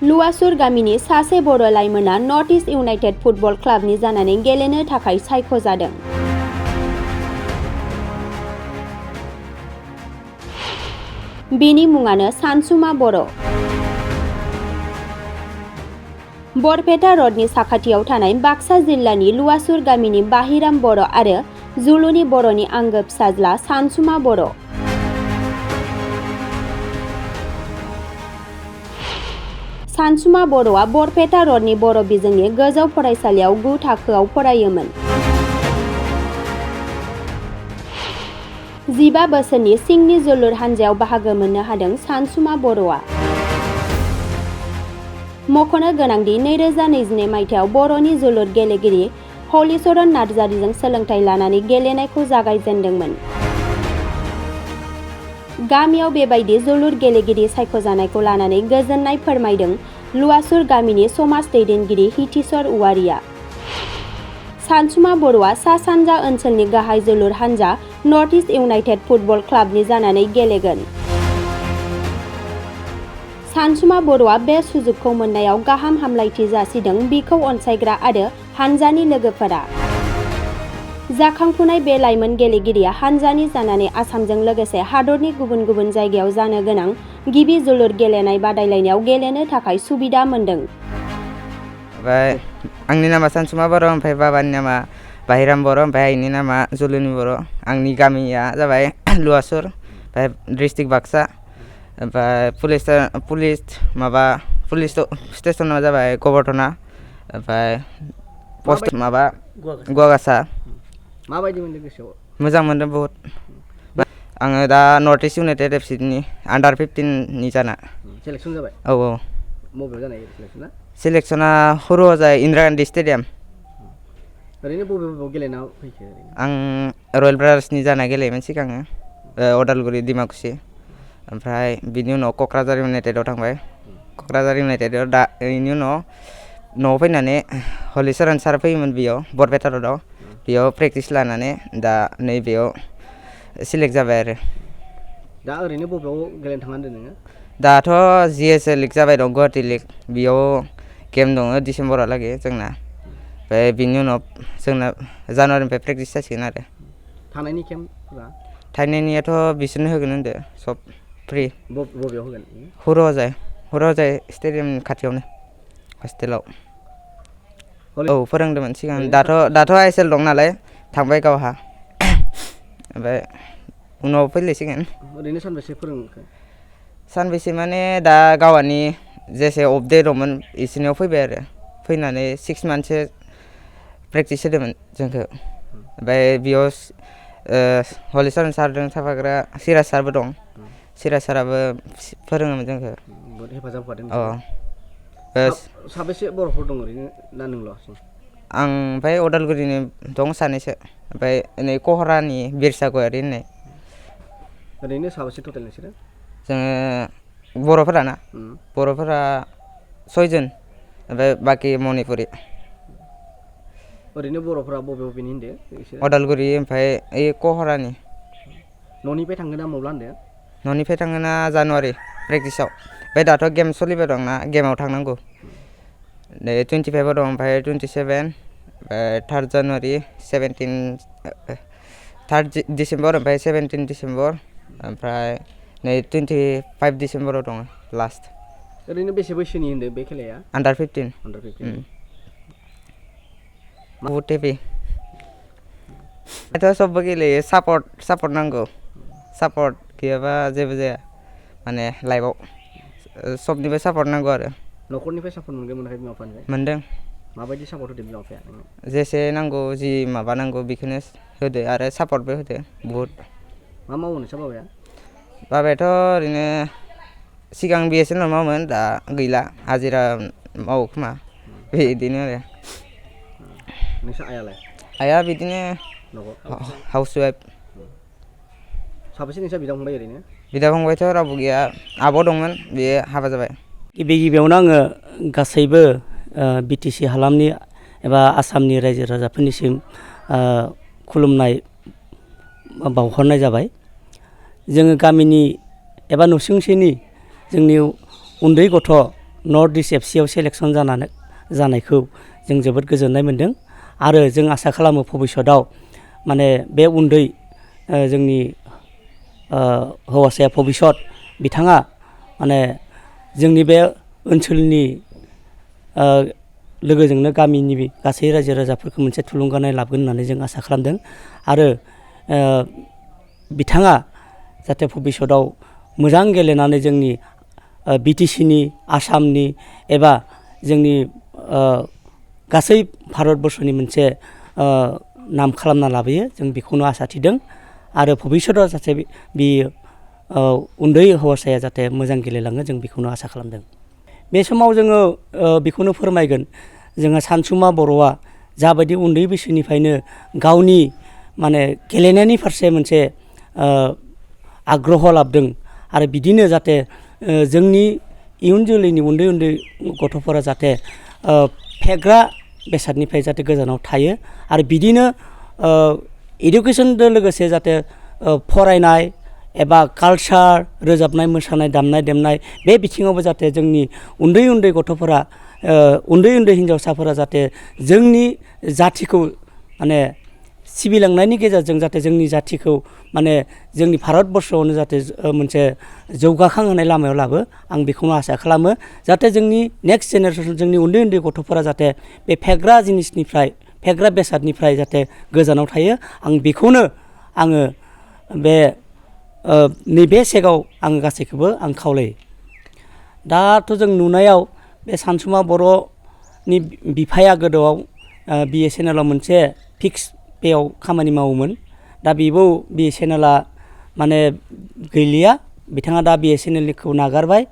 लुवासुर गामिनि सासे बर' लाइमोना north east United football क्लाबनि जानानै गेलेनो थाखाय सायख'जादों। बिनि मुङानो सानसुमा बर'। बरपेटा रडनि साखाथियाव थानाय बाक्सा जिल्लानि लुवासुर गामिनि बाहिराम बर' आरो जुलुनि बर'नि आंगो फिसाज्ला सानसुमा बर'। सानसुमा बर'आ बरपेटा रडनि बर' बिजोंनि गोजौ फरायसालियाव 9 थाखोआव फरायोमोन। 15 बोसोरनि सिंनि जोलुर हानजायाव बाहागो मोननो हादों सानसुमा बर'आ। मख'नो गोनांदि 2022 मायथाइयाव बर'नि जोलुर गेलेगिरि हलिचरन नार्जारिजों सोलोंथाइ लानानै गेलेनायखौ जागायजेनदोंमोन। गामियाव बेबायदि जोलुर गेलेगिरि सायख'जानायखौ लानानै गोजोननाय फोरमायदों लुवासुर गामिनि समाज दैदेनगिरि हिथिस्वर औवारिया। सानसुमा बर'आ सा सानजा ओनसोलनि गाहाय जोलुर हानजा नर्थ इस्ट इउनाइटेड फुटबल क्लाबनि जानानै गेलेगोन। सानसुमा बर'आ बे सुजुगखौ मोननायाव गाहाम हामलायथि जासिदों बिखौ अनसायग्रा आरो हानजानि लोगोफोरा। जाखांफुनाय बे लाइमोन गेलेगिरिया हानजानि जानानै आसामजों लोगोसे हादरनि गुबुन गुबुन जायगायाव जानो गोनां गिबि जोलुर गेलेनाय बादायलायनायाव गेलेनो थाखाय सुबिदा मोनदों। आंनि नामा सानसुमा बर', ओमफ्राय बाबानि नामा बाहिराम बर', ओमफ्राय आइनि नामा जुलुनि बर'। आंनि गामिया जाबाय लुवासुर, ओमफ्राय डिस्ट्रिक्ट बाक्सा, ओमफ्राय पुलिस स्टेसना जाबाय गबरधना, ओमफ्राय पस्ट माबा गुवागासा। माबायदि मोनदों गोसोआव? मोजां मोनदों बहुत। आङो दा नर्थ इस्ट इउनाइटेड एफसिनि आन्डार 15 जाना सेलेक्सन जाबाय। औ औ। बबेयाव जानाय सेलेक्सना? सेलेक्सना हरुआव जाय इन्दिरा गान्धी स्टेडियाम। ओरैनो बबेयाव गेलेना फैखो? आं रयेल ब्रादार्सनि जाना गेलेयोमोन सिगाङो अदालगुरि डिमाकुसि, ओमफ्राय बिनि उनाव क'क्राझार इउनाइटेडआव थांबाय। क'क्राझार इउनाइटेडआव दा बेनि उनाव न'आव फैनानै हलिचरन सार फैयोमोन बेयाव बरपेटा रडआव, बेयाव प्रेक्टिस लानानै दा नैबेयाव सिलेक्ट जाबाय आरो। दा ओरैनो बबेयाव गेलेनो थांना होनदों नोङो? दाथ' GSL लिग जाबाय दं, गुवाहाटि लिग, बेयाव गेम दङ डिसेम्बरालागै जोंना। ओमफ्राय बिनि उनाव जोंना जानुवारिनिफ्राय प्रेक्टिस जासिगोन आरो। थानायनि केम्पफोरा? थानायनियाथ' बिसोरनो होगोन होनदो, सब फ्रि। बबेयाव होगोन? हरुआव जाय स्टेडियाम खाथियावनो हस्टेलाव। औ फोरोंदोंमोन सिगां, दाथ' ISL दं नालाय थांबाय गावहा। ओमफ्राय उनाव फैलायसिगोन। ओरैनो सानबेसे फोरोंखो? सानबेसे माने दा गावानि जेसे अफ डे दंमोन इसोरनियाव फैबाय आरो। फैनानै 6 मान्थसो प्रेक्टिस होदोंमोन जोंखौ। ओमफ्राय बेयाव हलिचरन सारजों थाफाग्रा सिराज सारबो दं। सिराज साराबो फोरोङोमोन जोंखौ। बहुत हेफाजाब होफादों। साबेसे बर'फोर दं ओरैनो ना नोंल'? आं ओमफ्राय अदालगुरिनि दं सानैसो, ओमफ्राय नै कहरानि बिरसा गयारि होननाय। ओरैनो साबेसे टटेल नोंसोरो? जोङो बर'फोरा 6 जन, ओमफ्राय बाखि मणिपुरि। ओरैनो बर'फोरा बबेनि होनदो? अदालगुरि, ओमफ्राय ओइ कहरानि। न'निफ्राय थांगोन ना मब्ला होनदो? न'निफ्राय थाङोना जानुवारि प्रेक्टिसाव। ओमफ्राय दाथ' गेम सोलिबाय दंना, गेमाव थांनांगौ। 25आव दं, ओमफ्राय 27, 3 जानुवारि, 3 डिसेम्बर, ओमफ्राय 17 डिसेम्बर, ओमफ्राय नै 25 डिसेम्बराव दङ लास्ट। ओरैनो बेसे बैसोनि होनदों बे खेलाया? आन्डार 15। बहुत हेभि। दाथ' सबबो गेलेयो, सापर्ट नांगौ। सापर्ट गैयाबा जेबो जाया माने लाइफआव। सबनिबो सापर्ट नांगौ आरो। न'खरनिफ्राय सापर्ट मोनगोन मोनाखै बिमा बिफानिफ्राय? मोनदों। माबायदि सापर्ट होदों बिमा बिफाया नोंनो? जेसे नांगौ, जि माबा नांगौ बेखौनो होदो आरो सापर्टबो होदो बहुद। मा मावो नोंसा बाबाया? बाबायाथ' ओरैनो सिगां BSNL मावोमोन, दा गैला, हाजिरा मावो खोमा बिदिनो आरो। नोंसा आइयालाय? आइया बिदिनो हाउस वाइफ। साबेसे नोंसा बिदा फंबाय ओरैनो? बिदा फंबायथ' रावबो गैया, आब' दंमोन, बेयो हाबा जाबाय। गिबियावनो आङो गासैबो BTC हालामनि एबा आसामनि रायजो राजाफोरनिसिम खुलुमनाय बावहरनाय जाबाय। जोङो गामिनि एबा नसुंसेनि जोंनि उन्दै गथ' नर्थ इस्ट एफसिआव सेलेक्सन जानायखौ जों जोबोद गोजोननाय मोन्दों आरो जों आसा खालामो भबिष्यतआव माने बे उन्दै जोंनि हौवासाया भबिष्यत बिथाङा माने जोंनि बे ओनसोलनि लोगोजोंनो गामिनि गासै रायजो राजाफोरखौ मोनसे थुलुंगानाय लाबोगोन होननानै जों आसा खालामदों आरो बिथाङा जाहाथे भबिष्यतआव मोजां गेलेनानै जोंनि बिटिसिनि आसामनि एबा जोंनि गासै भारतबर्षनि मोनसे नाम खालामना लाबोयो जों बेखौनो आसा थिदों आरो भबिष्यतआव जाहाथे बियो उन्दै हौवासाया जाहाथे मोजां गेलेलाङो जों बेखौनो आसा खालामदों। बे समाव जोङो बेखौनो फोरमायगोन जोंहा सानसुमा बर'आ जाबायदि उन्दै बैसोनिफ्रायनो गावनि माने गेलेनायनि फारसे मोनसे आग्रह लाबोदों आरो बिदिनो जाहाथे जोंनि इयुन जोलैनि उन्दै उन्दै गथ'फोरा जाहाथे फेग्रा बेसादनिफ्राय जाहाथे गोजानाव थायो आरो बिदिनो इडुकेसनजों लोगोसे जाहाथे फरायनाय एबा कालचार रोजाबनाय मोसानाय दामनाय देमनाय बे बिथिङावबो जाहाथे जोंनि उन्दै उन्दै गथ'फोरा उन्दै उन्दै हिन्जावसाफोरा जाहाथे जोंनि जाथिखौ माने सिबिलांनायनि गेजेरजों जाहाथे जोंनि जाथिखौ माने जोंनि भारतबर्षआवनो जाहाथे मोनसे जौगाखां होनाय लामायाव लाबो आं बेखौनो आसा खालामो जाहाथे जोंनि नेक्स्ट जेनेरेसन जोंनि उन्दै उन्दै गथ'फोरा जाहाथे बे फेग्रा जिनिसनिफ्राय फेग्रा बेसादनिफ्राय जाहाथे गोजानाव थायो आं बेखौनो आङो बे नैबे सेगाव आं गासैखौबो आं खावलायो। दाथ' जों नुनायाव बे सानसुमा बर'नि बिफाया गोदोआव BSNL आव मोनसे फिक्स पेआव खामानि मावोमोन दा बेबो BSNL माने गैलिया बिथाङा दा BSNLखौ नागारबाय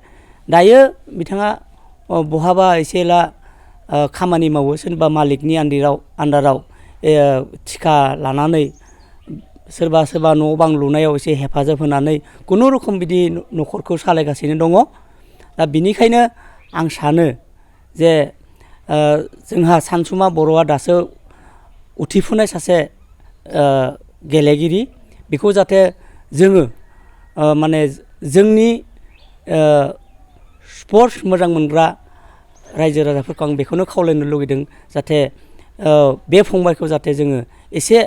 दायो बिथाङा बहाबा एसे एला खामानि मावो सोरबा मालिकनि आन्दाराव थिखा लानानै सोरबा सोरबा न' बां लुनायाव एसे हेफाजाब होनानै खुनुरुखुम बिदि न'खरखौ सालायगासिनो दङ दा बिनिखायनो आं सानो जे जोंहा सानसुमा बर'आ दासो उथिफुनाय सासे गेलेगिरि बेखौ जाहाथे जोङो माने जोंनि स्पर्ट्स मोजां मोनग्रा रायजो राजाफोरखौ आं बेखौनो खावलायनो लुगैदों जाहाथे बे फंबायखौ जाहाथे जोङो एसे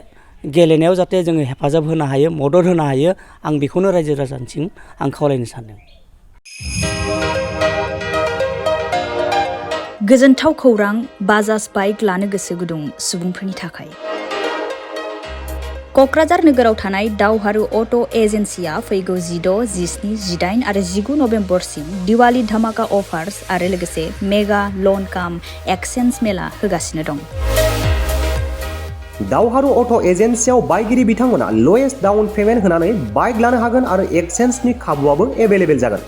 गेलेनायाव जाहाथे जोङो हेफाजाब होनो हायो मदद होनो हायो आं बेखौनो रायजो राजानिसिम आं खावलायनो सानदों। गोजोनथाव खौरां बाजाज बाइक लानो गोसो गुदुं सुबुंफोरनि थाखाय क'क्राझार नोगोराव थानाय दावहारु अट' एजेन्सिया फैगौ 16, 17, 18 आरो 19 नभेम्बरसिम दिवाली धामाका अफार्स आरो लोगोसे मेगा लन काम एक्सचेन्ज मेला होगासिनो दं। दावहारु अट' एजेन्सियाव बायगिरि बिथांमोना लवेस्ट डाउन पेमेन्ट होनानै बाइक लानो हागोन आरो एक्सचेन्जनि खाबुआबो एभेलेबेल जागोन।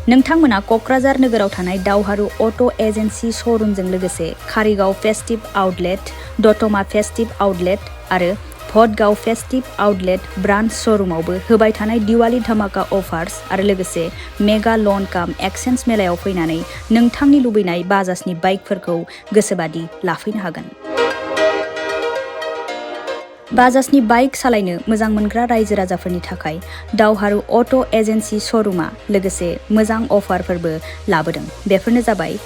नोंथांमोना क'क्राझार नोगोराव थानाय दावहारु अट' एजेन्सि श'रुमजों लोगोसे कारिगाव फेस्टिभ आउटलेट, दतमा फेस्टिभ आउटलेट आरो भटगाव फेस्टिभ आउटलेट ब्रान्च श'रुमावबो होबाय थानाय दिवाली धामाका अफार्स आरो लोगोसे मेगा लन काम एक्सचेन्ज मेलायाव फैनानै नोंथांनि लुबैनाय बाजाजनि बाइकफोरखौ गोसोबादि लाफैनो हागोन। बाजाजनि बाइक सालायनो मोजां मोनग्रा रायजो राजाफोरनि थाखाय दावहारु अट' एजेन्सि श'रुमा लोगोसे मोजां अफारफोरबो लाबोदों। बेफोरनो जाबाय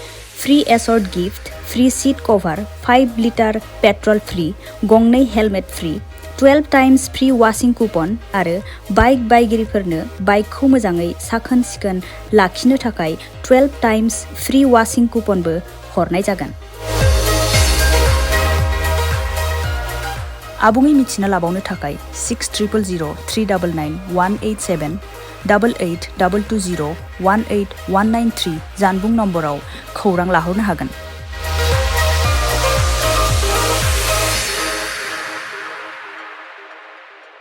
free assured gift, free seat cover, 5 litre petrol free, गंनै helmet free, 12 times free washing coupon आरो बाइक बायगिरिफोरनो बाइकखौ मोजाङै साखोन सिखोन लाखिनो थाखाय 12 टाइम्स फ्री वाशिं कुपनबो हरनाय जागोन। आबुङै मिथिना लाबावनो थाखाय 60000399 187 88 220 18193 जानबुं नम्बराव खौरां लाहरनो हागोन।